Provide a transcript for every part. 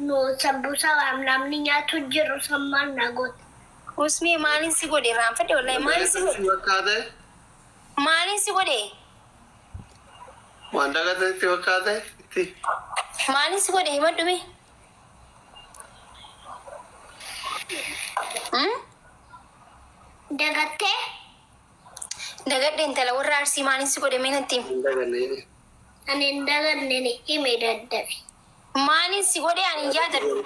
Nu sambuusaa waan namni nyaatu jiru san maal na goota? Usmee maalin si godhe irraanfadhe wallahi maalin si godhe? Fakkaate. Maalin si godhe? Waan dagatetti fakkaate. Itti. Maalin si godhe himadhu mee? Hmm? Dagattee? Dagadhe intala warra Arsii maalin si godhe mee natti himi? Hin daganne jedhe. Ani hin daganne ni hime daddafi. Maalin si godhe ani hin yaadadhu.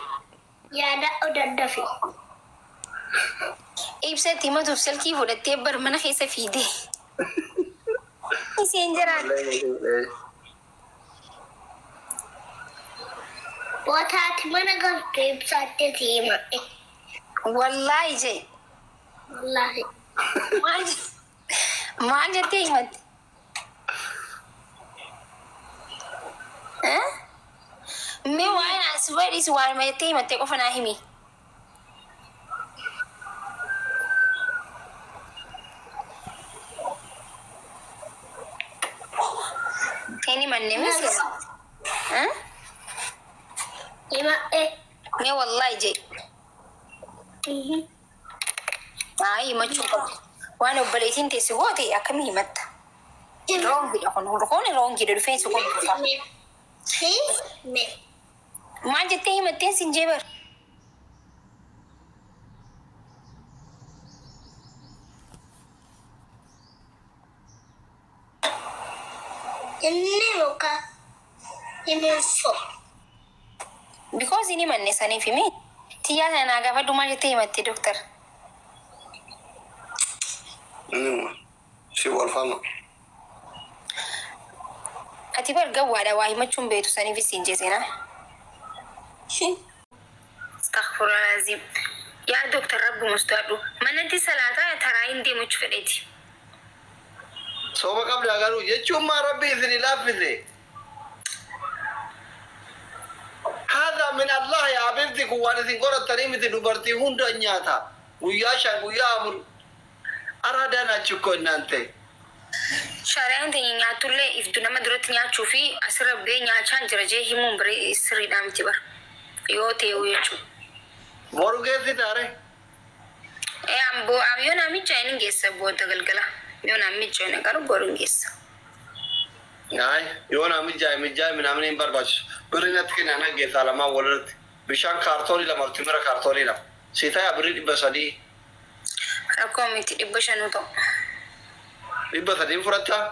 Yaadadhu daddafi. Ibsa itti himatuuf silkii fudhattee bar mana keessa fiide. Isheen jiraatti. Wataati mana galtu ibsaatti si himadhe. Wallaahi jee. Wallaahi. Maal maal jettee himatte? Eh? Mee waa'ee naan si godhe waanuma jettee himatte qofa naa himi. Hin himanne miti. Eh? Himadhe. Mee wallaahi jee. Ayi himachuu qabdu. Waan obboleettiin teessi goote akkamii himatta? Wrongidha kun kun wrongidha dhufeen si kun dhufa. Hime. Maal jettee himatteen sin jee bar? Inni muka himuufo. Because hin himanne saniif himi. Tiyyaa sana naa gaafadhu maal jettee himatte doktar? Inni si walfama. Ati bar gawwaadha waa himachuun beektu saniif siin jeesena. Astaghfirullahalazim. Yaa doktar rabbuma sodaadhu. Manatti salaataa taraa hin deemu jechuu fedheeti. Sooma qabdaa garuu jechuun maa rabbi isin laaffise. Haadha min Allah yaa habibti kun waan isin qorattanii miti dubartii hunda nyaata. Guyyaa 5 guyyaa 4 araadaa ናችሁ እኮ እናንተ። Shari'aan teenya nyaatullee iftu nama duratti nyaachuu fi asirra bee nyaachaan jira jee himuun biree sirriidhaa miti bara. Yoo ta'e jechuudha. Boru geessi taare. Ee amboo yoo naa mijaa'e ni geessa booda galgala. Yoo naa mijaa'e garuu boru hin geessa. Ay yoo naa mijaa'e mijaa'e ምናምን hin barbaachisu. Birri natti kenna na geessaa lamaan walirratti. Bishaan kaartoonii lama timira kaartoonii lama. Si ta'a birrii 300. Rakkoo miti 500 ta'u. 300 fudhattaa?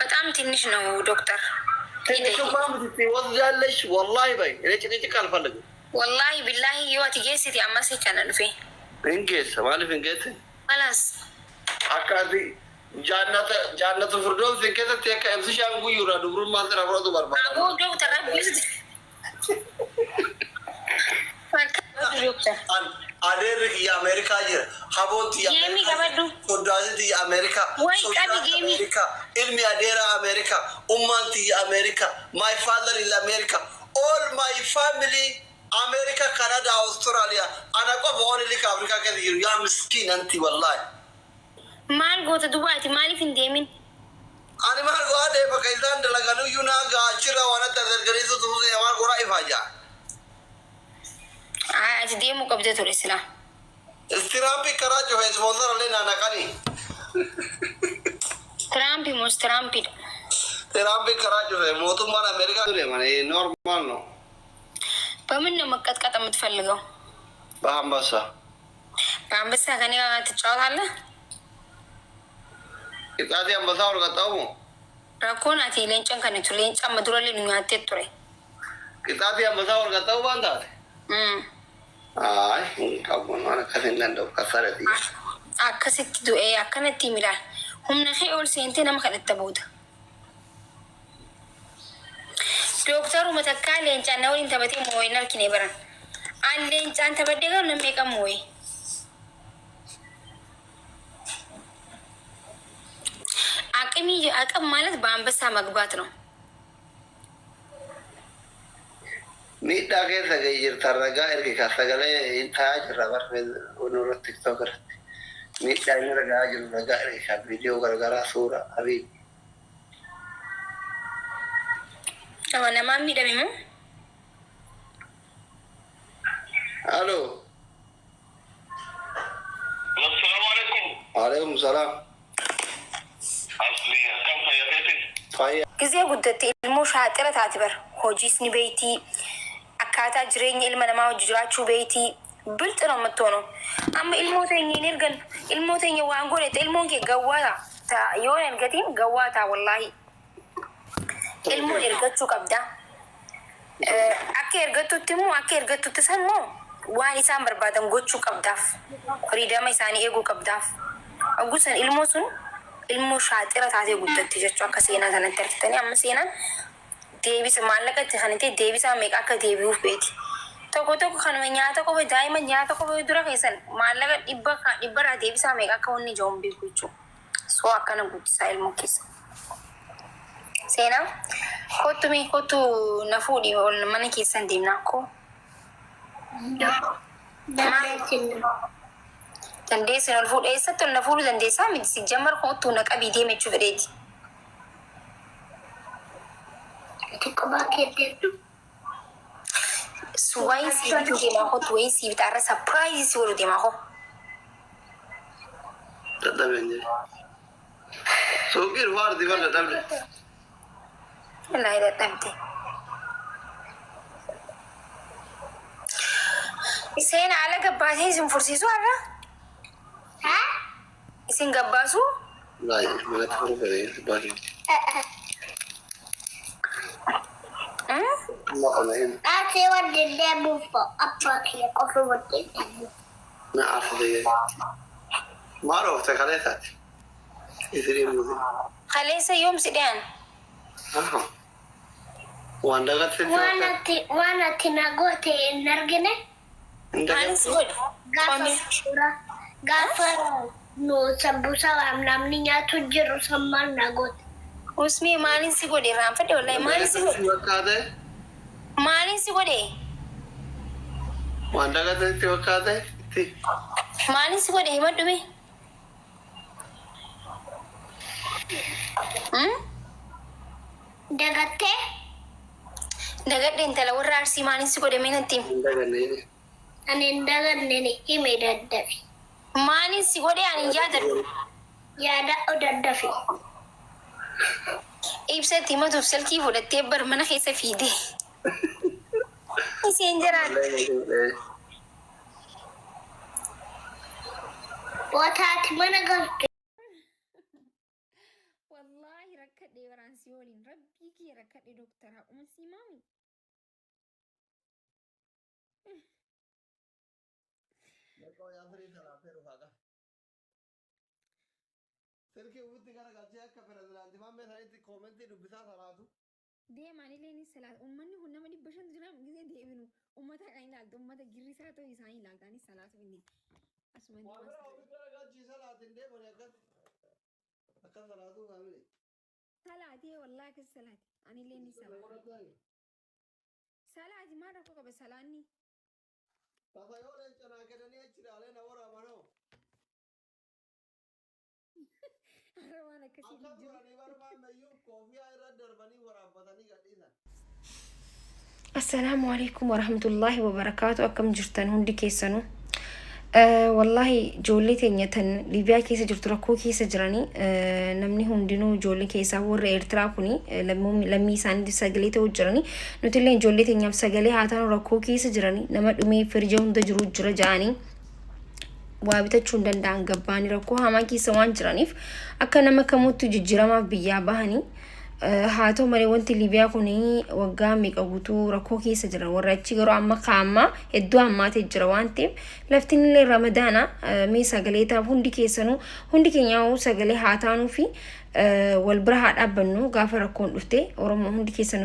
በጣም ትንሽ ነው ዶክተር። ትንሽማ miti ወስዳለሽ። ወላሂ በይ እኔ ጭቅጭቅ አልፈልግም። Wallaahi billaahi yoo ati geessite ammas kana dhufe. Hin geessa maaliif hin geesse? Kalaas. Akka ati jaannata jaannatu firdoomsin keessatti akka ibsishaan guyyuurraa dubrummaa sirra fudhatu barbaada. Aboo doktar rabbi doktar. Adeerri kiyya Ameerikaa jira. Haboon tiyya Geemii Ameerikaa jira. qabadhu. Soddaasin tiyya Ameerikaa. Wayi qabi Soddaan geemii. Ameerikaa. Ilmi adeeraa Ameerikaa. Ummaan tiyya Ameerikaa. My father is America. All my family America, Canada, Australia. Ana qofa only ka Afrikaa keessa jiru. Yaa miskiin anti wallahi. Maal goota duuba ati maaliif hin deemin? Ani maal godhaa deema ka isaan dalaganuyyuu naa ga'a achirraa waan adda gargariisu tufuun maal godhaa ifaa jaa. Ati deemuu qabda ture silaa. Tiraampi karaa cufe sponsor illee naa naqanii. Tiraampi mos Tiraampiidha. Tiraampi karaa cufe mootummaan Ameerikaa ture malee normal ነው። በምን ነው መቀጥቀጥ የምትፈልገው? በአንበሳ። በአንበሳ ከኔ ጋር ትጫወታለህ? Qixaatii አንበሳ ol qaxxaamu. Rakkoon ati leencan kan ture leenca amma durallee nu nyaattee ture. Qixaatii አንበሳ ol qaxxaamu waan taate. Ay hin qabu waan akkas hin danda'u kasarati. Akkasitti du'ee akkanatti milaan humna kee ol seentee nama kadhatta booda. Dooktaruma takkaa leencaan na waliin taphatee moo'ee hin argine baran. An leencaan taphadhee garuu namni meeqa moo'ee? አቅሚ አቅም ማለት በአንበሳ መግባት ነው። Miidhaa keessa ga'ee jirta ragaa ergi ka sagalee hin ta'aa jirra bar nurra TikTok irratti. Miidhaa inni ragaa jiru ragaa ergi ka viidiyoo garagaraa suura abii. Nama namaan miidhame moo? Alo. Assalaamu alaikum. Alaikum salaam. Asli, akkam fayyadeeti? Fayyaa. Gizee guddatte ilmoo shaaxira taati bar. Hojiis ni beeyti. Akkaataa jireenya ilma namaa hojii jiraachuu beeyti. Bilxi namatti toonu. Amma ilmoo teenya hin ergan. Ilmoo teenya waan godhete ilmoon kee gawwaa ta'a. Yoo hin ergatiin gawwaa ta'a, wallaahi. Ilmoo ergachuu qabda. Akka ergattutti immoo, akka ergattutti san immoo waan isaan barbaadan gochuu qabdaaf. Freedom isaanii eeguu qabdaaf. Oguu san ilmoo sun ilmoo shaaxira taatee guddatti jechuu. Akka seenaa sanatti argitanii, amma seenaan deebisa maallaqa itti kan ta'e deebisaa meeqa akka deebi'uuf beeti. Tokko tokko kanuma nyaata qofa, daa'ima nyaata qofa dura keessan maallaqa 100 irraa deebisaa meeqa akka wanni ija'uun beeku jechuudha. So akkana guddisaa ilmoo keessa. Seenaa, kottu mee, kottu na fuudhi, ol mana keessan deemnaa koo. Dandeessin. Dandeessin ol fuudhe, eessatti ol na fuudhuu dandeessaa miti? Si jammar kottu na qabii deeme jechuu fedheeti. Ati kophaa kee deemtu. Wayin sii bituu deemaa, kottu, wayin sii bitaa, irra surprise si godhu deemaa koo. Dadhabeen jedhe. Suuqii dhufaa arti bar dadhabde. Wallaahi dadhabde. Seena, ala gabbaasee isin fursiisu har'a? Haa? Isin gabbaasu? Wallaahi manatti furuu fedhe baay'ee. Amma qaba hin. Ati wanti deemuuf abbaa kiyya qofa wanti deemuuf. Na afudee. Maal oofte kaleessaati? Isirii muuzi. Kaleessa yoom si dhiyan? Waan dagatte. Waan ati na goote hin argine. Maalin si godhe? Gaafa suura, gaafa nu sambuusaa namni nyaatu jiru san maal na goote? Usmii, maalin si godhe? Irraanfadhe wallahi, maalin si godhe? Fakkaate. Maalin si godhe? Waan dagatte itti fakkaate. Itti. Maalin si godhe, himadhu mee? Hmm? Dagattee? Dagadhe, intala warra Arsii, maalin si godhe mee natti himi? Hin daganne. Ani hin daganne, hime daddafi. Maalin si godhe? Ani hin yaadadhu. Yaada daddafi. Ibsatti himatuuf silkii fudhattee bar mana keessa fiide. Isheen jiraatti. Wataati mana galte. Wallaahi rakkadhe baraansii waliin, rabbii kee rakkadhe, doktara haquma sii maami. Silkii ufitti garagalchee akka pirezidaantii Maammee sanitti comment dubbisaa salaatu. Deemaan illee ni salaata. Uummanni kun nama 500 jira, gisee deebinu. Uummata kan ilaaltu, uummata girrisaa ta'u isaanii ilaaltanii salaatu inni. Asuma Waan bira ofitti garagalchii salaatiin deemani akkas. Akka salaatuu isaanii. Salaatee, wallaahi akkas salaati. Ani illee ni salaata. Salaati, maal rakkoo qaba salaanni? Tasa yoo leenca naa kennanii achi ilaalee na waraabanoo. Har'a waan akkasii Akka hin jiru. godhanii bara maammayyuu koofiyaa irra darbanii waraabbatanii gadhiisan. Assalaamu alaikum warahmatullaahi wabarakaatu. Akkam jirtan hundi keessanuu? Wallaahi ijoollee teenya tan Liibiyaa keessa jirtu rakkoo keessa jiranii, namni hundinuu ijoollee keessaa warra Eertiraa kuni lammii isaanii sagalee ta'uu jiranii, nuti illee ijoollee teenyaaf sagalee haa taanu. Rakkoo keessa jiranii, nama dhumee firja hunda jiru jira ja'anii, waa bitachuu hin danda'an, gabbaanii rakkoo hamaa keessa waan jiraniif akka nama kamuutti jijjiiramaaf biyyaa bahanii. Haa ta'u malee wanti Liibiyaa kun waggaa meeqa guutuu rakkoo keessa jira. Warra achi garuu amma kaammaa hedduu hammaatee jira waan ta'eef, laftiin illee Ramadaana, mee sagalee taaf, hundi keessanuu, hundi keenyaa sagalee haa taanuu fi wal bira haa dhaabbannu. Gaafa rakkoon dhufte Oromoo hundi keessanuu.